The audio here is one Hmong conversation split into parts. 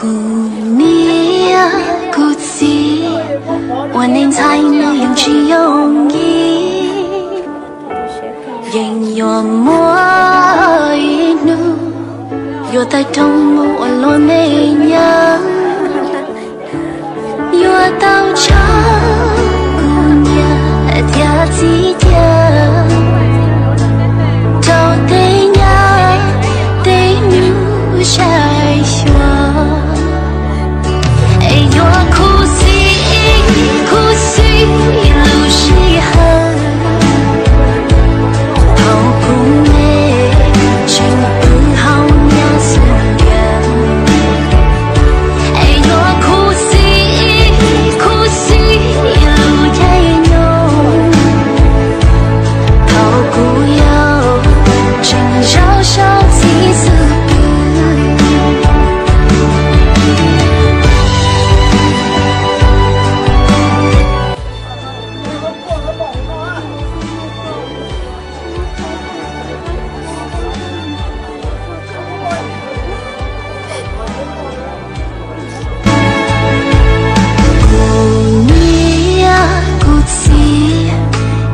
Kuv niam kuv txiv ua neej ntxhais nws yeej tsis yooj yim, yeej yuav muaj ib hnub yuav tawg rooj mus ua luag me nyab. Yuav tau tso kuv niam thiab txiv cia rau tej nyab tej nus saib xyuas. Es yuav khuv xim khuv xim lub sij hawm thaum kuv me tseem pw hauv nyab xub ntiag. Es yuav khuv xim khuv xim lub caij nyoog thaum kuv yau tseem zaum saum txiv xub pwg. Kuv niam kuv txiv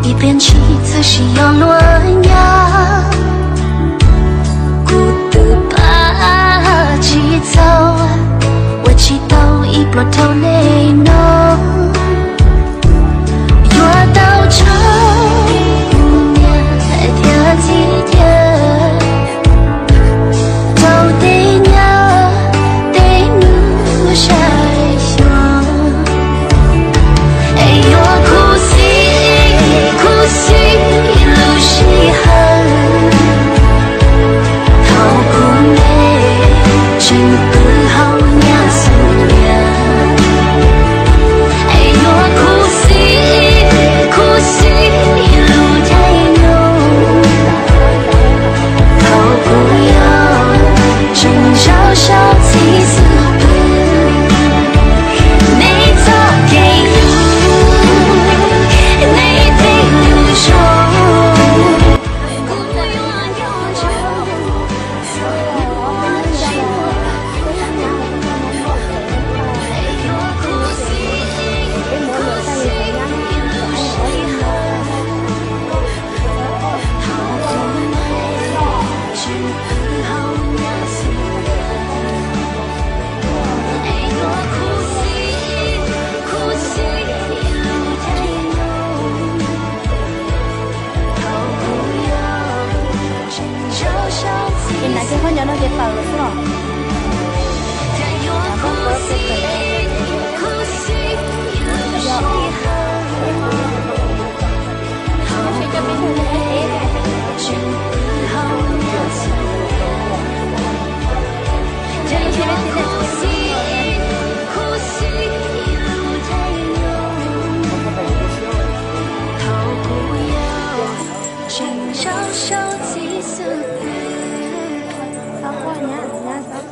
ib pliag ntshis txawm sis yog luag nyab. Kuv twb pab tsis txaus ua tsis tau ib pluag rau nej no. Yuav tau tso kuv niam thiab txiv cia rau tej nyab tej nus saib xyuas. Es yuav khuv xim khuv xim lub sij hawm thaum kuv me tseem pw hauv nyab xub ntiag. Es yuav khuv xim khuv xim lub caij nyoog thaum kuv yau tseem zaum saum txiv xub pwg. Nej txoj kev hlub, nej tej lus zoo. Ces nais ces qhov nyob no ces tawm lawm xwb los.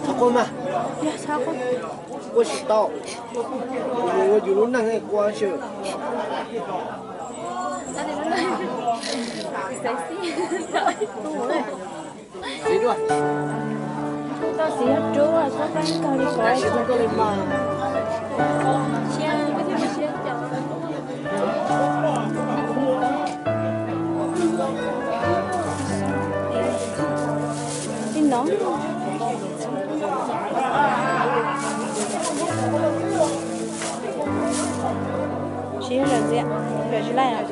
Txhob quaj mas. Quaj tsis tau. Ua yus lub neej quaj xwb. Tsis yog zam ntxias, zam tsis laij.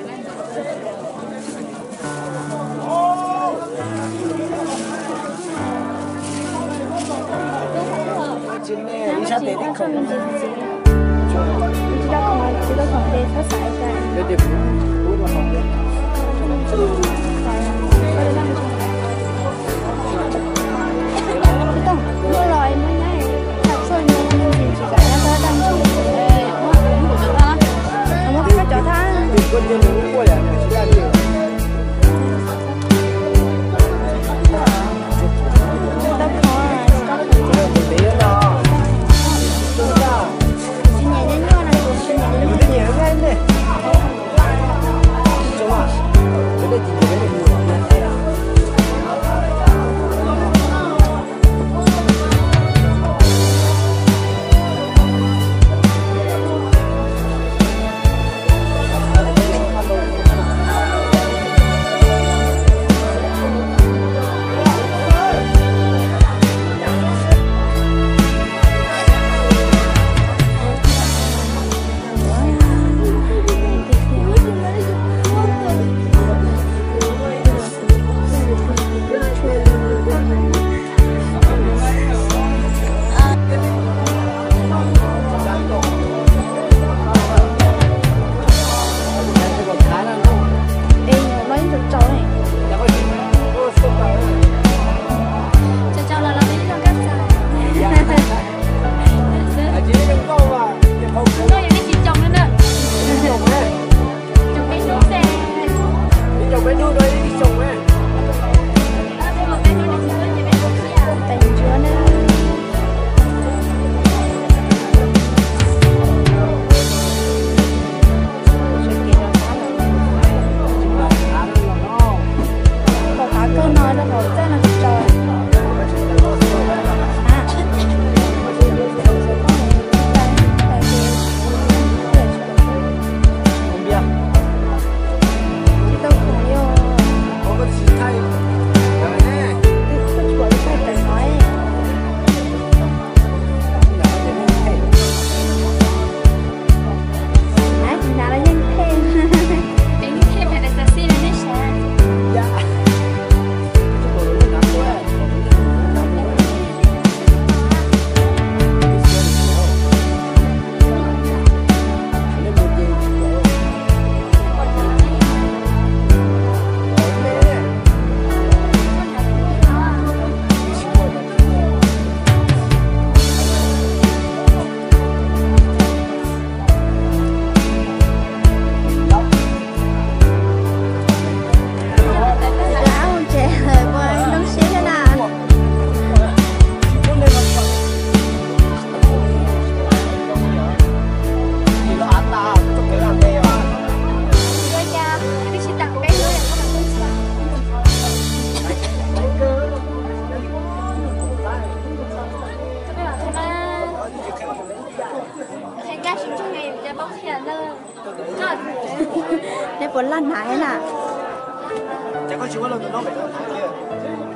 Puas laj hnav na?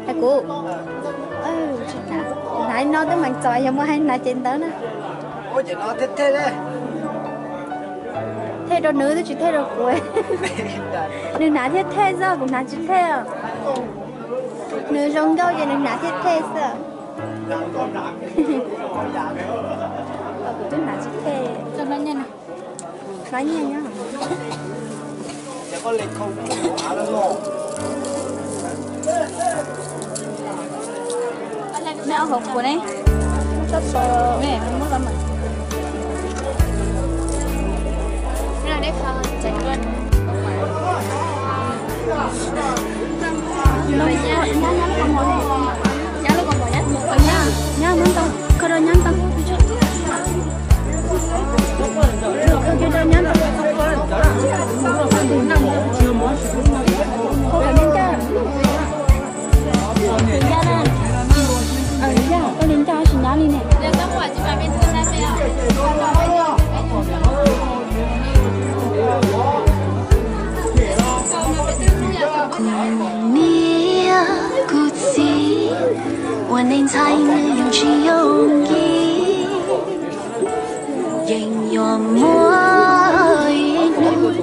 Hais kuv, hnav li no twb meem txom, yog muaj hais hnav ces ntawd na. Thej rau nws twb tsis thej rau kuv. Nws hnav thiab thej xwb, kuv hnav tsis thej os. Nws zoo nkauj ces nws hnav thiab thej xwb. Kuv twb hnav tsis thej. Hnav nyiaj nyob. Neb ob hauv kuv ne. Nyab muab ntau, koj rau nyab ntau. Koj li ncaj tab sis nyab li ne. Kuv niam kuv txiv ua neej ntxhais nws yeej tsis yooj yim. Yeej yuav muaj ib hnub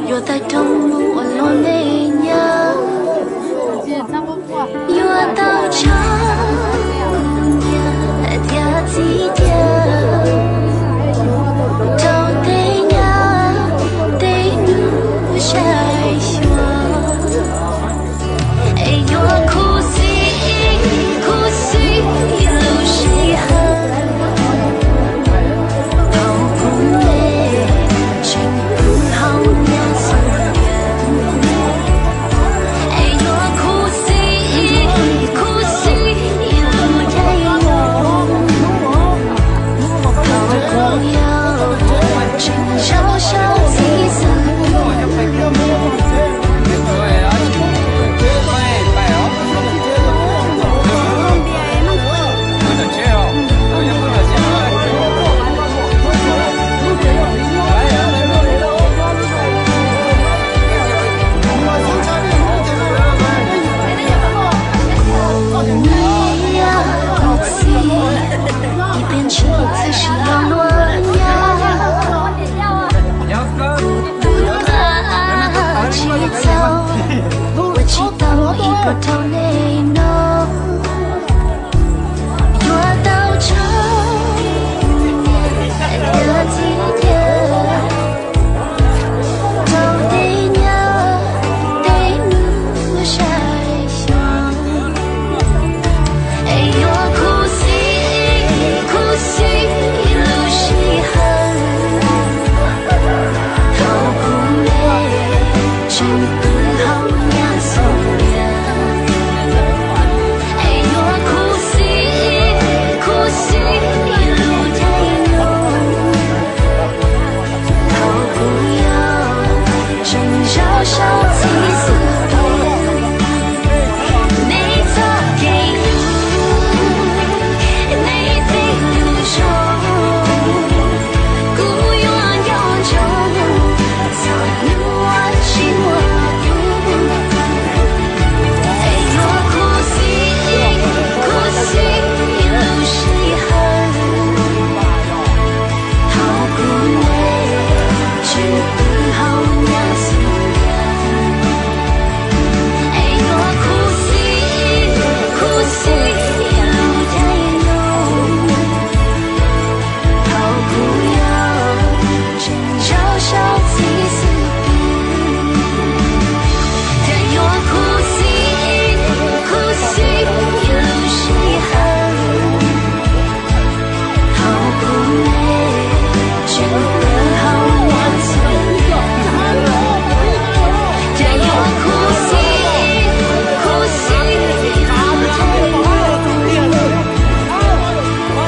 yuav tawg rooj mus ua luag neej nyob. Yuav tau tshaj kuv niam thiab txiv cia, rau tej nyab tej hnub saib xyuas. Es yuav khuv xim, khuv xim ib lub sij hawm, thaum kuv me tseem pw hauv nyias xub ntiag. Es yuav khuv xim, khuv xim ib lub caij nyoog, thaum kuv yau tseem zaum saum txiv xwb. Kuv niam kuv txiv ib pliag ntshis txawm sim los luag nyab. Kuv tus nqa tsis txaus, ua tsis tau ib pluag rau nej no. Yuav tau tshaj kuv niam thiab txiv cia, rau tej nyab tej hnub saib xyuas. Es yuav khuv xim, khuv xim ib lub sij hawm, thaum kuv me tseem pw hauv nyias xub ntiag. Es yuav khuv xim, khuv xim ib lub caij nyoog, thaum kuv yau tseem zaum saum txiv xub ntiag. Nej txoj kev hlub, nej tej lus zoo, kuv yuav nco ntsoov txog hnub tsis muaj kuv. Es yuav khuv xim, khuv xim ib lub sij hawm, thaum kuv me tseem pw hauv nyias xub ntiag. Es yuav khuv xim, khuv xim ib lub caij nyoog, thaum kuv yau tseem zaum saum txiv xub ntiag. Thiaj yuav khuv xim, khuv xim ib lub sij hawm, thaum kuv me tseem pw hauv nyias xub ntiag. Thiaj yuav khuv xim, khuv xim ib lub caij nyoog,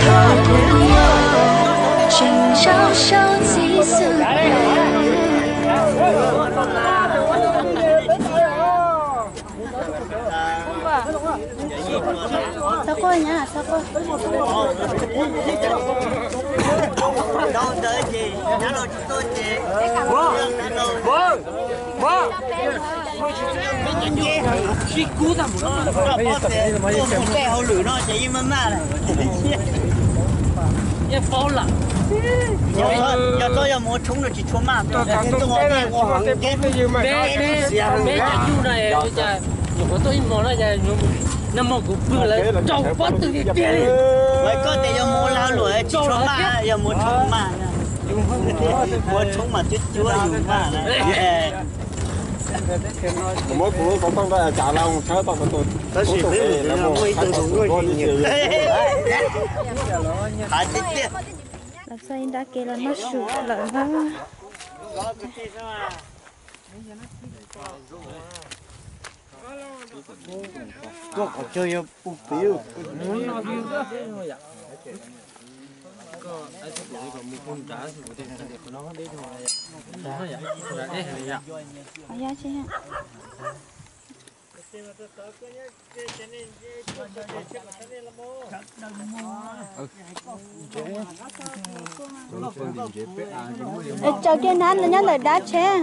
thaum kuv yau tseem zaum saum txiv xub ntiag. Txhob quaj nyab, txhob quaj. Rau ntawd ces nab los tsis tuaj ces, peb hauj lwm no ces yeej maj maj lawm. Yog txhob yog mus ua tshoob no tsis tshua maj. Peb cov yug no, nyuam qhuav tuaj ib hmos no, nag hmo kuv pw lawv rau pob tw tiag tiag li. Koj tias yog mus ua lag luam tsis tshua maj, yog mus ua tshoob maj, mus ua tshoob mas cuab cuab yus maj na. Muab kuv xov tooj rau cas la mus tshawb tau tus. Tab sis peb mus no muaj ib tug tus nkuaj nyiam. Los txog ib nrab kev los noj su lawm na. Koj qhov chaw yog pu piv. Es tsaws kiag hnab nyob ntawm dab tsheb.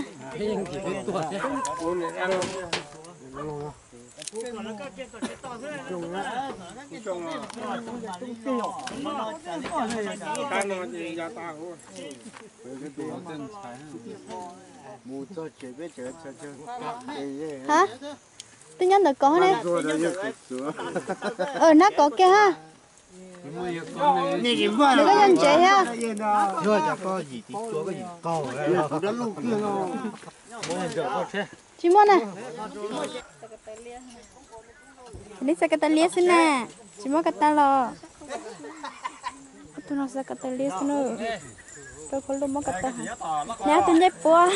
Ha, twb nyob ntawm kov ne. Hnab kov kiag ha. Nws koj yog ntsev thiab. Tsis muaj na. Li xav kas tas liab xwb na. Tsis muaj kas tas los. Tus no xav kas tas liab xwb na. Rau khau luj muab kas tas. Neb tus ncej puab.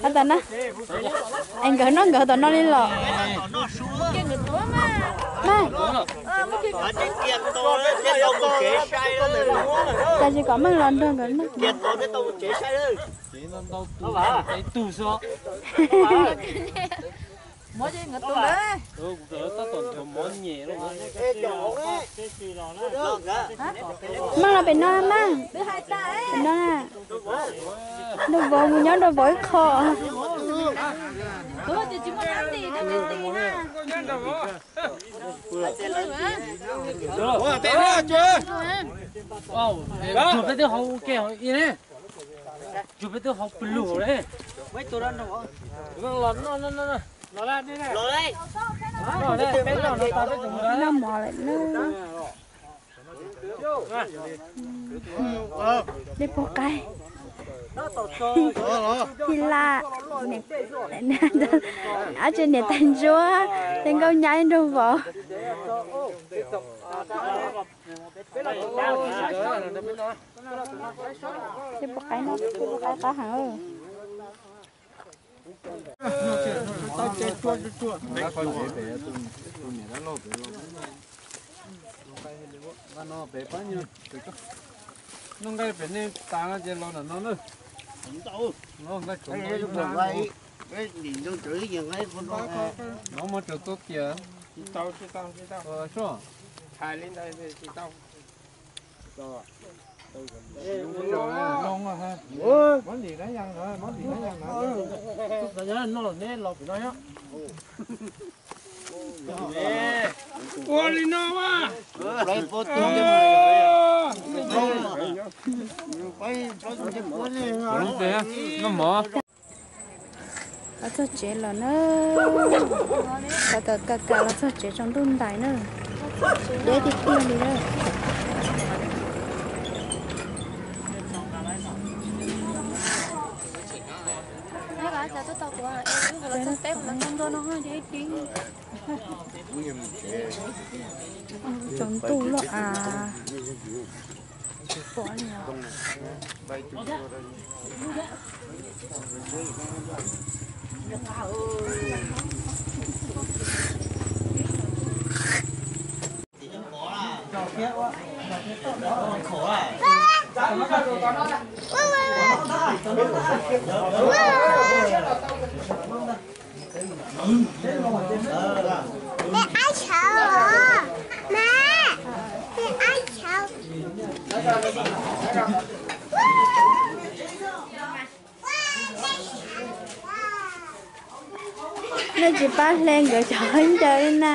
Has tas na, es nkawd noj nkawd tom no li los. Meej, tab sis kom Meej los nrog nkawd noj. Meej los pem no, Meej. Pem no na. Nraug vauv mus nyob nraug vauv ib qho. Tsuag peb twb hau ua ke hauv i ne. Tsuag peb twb hau pw lug hauv ne. Noj mov lawm na. Dej puas qaib. Tij Laj, ab tsi niam tais ntsuab, tej nkauj nyab ib nraug vauv. Dej puas qaib no, dej puas qaib qab heev. Nuj nqaij pem nej tas no ces los ntawm no na. Los nqaij tsoom no mas tsaws tau tias. Mov ntim na, mov ntim na. Noj los neb los pem no. Ua li no mas. Noj mov. Los txog tsev los na. Kam kam kam los txog tsev tsaus ntuj ntais na. Deb tiag tiag li na. Tsaus ntuj loj as. Tsis pom li os. Nej tsis pab hle nkawd cov khaub ncaws li na.